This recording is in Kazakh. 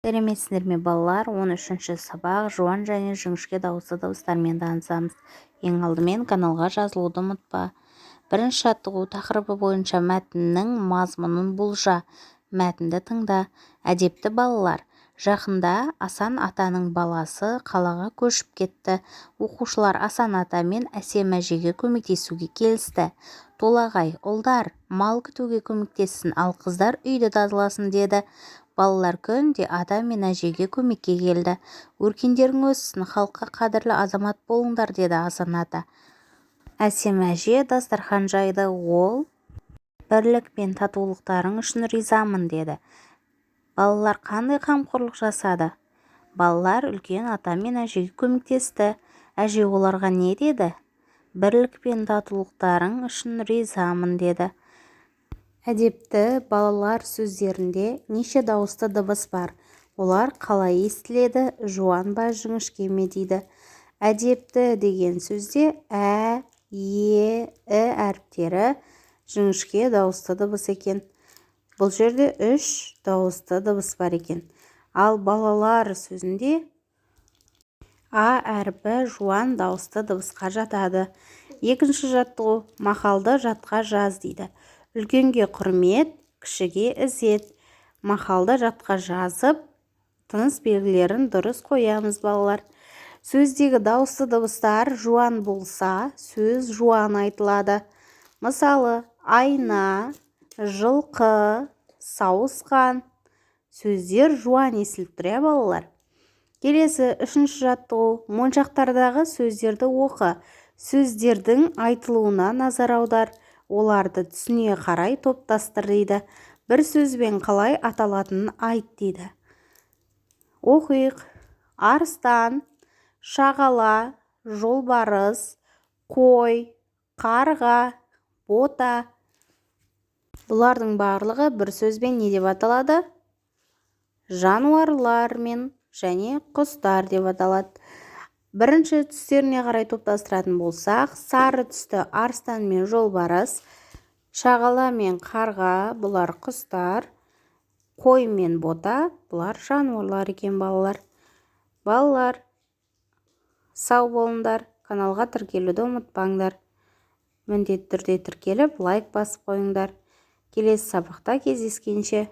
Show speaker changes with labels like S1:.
S1: Сәлеметсіздер ме, балалар! 13-сабақ. Жуан және жіңішке дауысты дыбыстармен танысамыз. Ең алдымен каналға жазылуды ұмытпа. Бірінші жаттығу тақырыбы бойынша мәтіннің мазмұнын болжа. Мәтінді тыңда. Әдепті балалар. Жақында Асан атаның баласы қалаға көшіп кетті. Оқушылар Асан ата мен Әсем әжеге көмектесуге келісті. Толағай: «Ұлдар мал күтуге көмектессін, ал қыздар үйді тазаласын», – деді. Балалар күнде ата мен әжеге көмекке келді. «Өркендерің өссін, халыққа қадірлі азамат болыңдар», – деді Асан ата. Әсем әже дастархан жайды. Ол: «Бірлік пен татулықтарың үшін ризамын», – деді. Балалар қандай қамқорлық жасады? Балалар үлкен ата мен әжеге көмектесті. Әже оларға не деді? «Бірлік пен татулықтарың үшін ризамын», – деді. Әдепті балалар сөздерінде неше дауысты дыбыс бар? Олар қалай естіледі, жуан ба, жіңішке ме дейді? Әдепті деген сөзде ә, е, і әріптері жіңішке дауысты дыбыс екен. Бұл жерде үш дауысты дыбыс бар екен. Ал балалар сөзінде а әрпі жуан дауысты дыбысқа жатады. Екінші жаттығу. Мақалды жатқа жаз дейді. Үлкенге құрмет, кішіге ізет. Мақалды жатқа жазып, тыныс белгілерін дұрыс қоямыз, балалар. Сөздегі дауысты дыбыстар жуан болса, сөз жуан айтылады. Мысалы, айна, жылқы, сауысқан. Сөздер жуан естіліп тұр, иә, балалар? Келесі үшінші жаттығу. Моншақтардағы сөздерді оқы. Сөздердің айтылуына назар аудар. Оларды түсіне қарай топтастыр дейді. Бір сөзбен қалай аталатынын айт дейді. Оқиық: арыстан, шағала, жолбарыс, қой, қарға, бота. Бұлардың барлығы бір сөзбен не деп аталады? Жануарлар мен және құстар деп аталады. Бірінші, түстеріне қарай топтастыратын болсақ, сары түсті арыстан мен жолбарыс, шағала мен қарға – бұлар құстар, қой мен бота – бұлар жануарлар екен, балалар. Балалар, сау болыңдар! Каналға тіркелуді ұмытпаңдар. Міндетті түрде тіркеліп, лайк басып қойыңдар. Келесі сабақта кездескенше!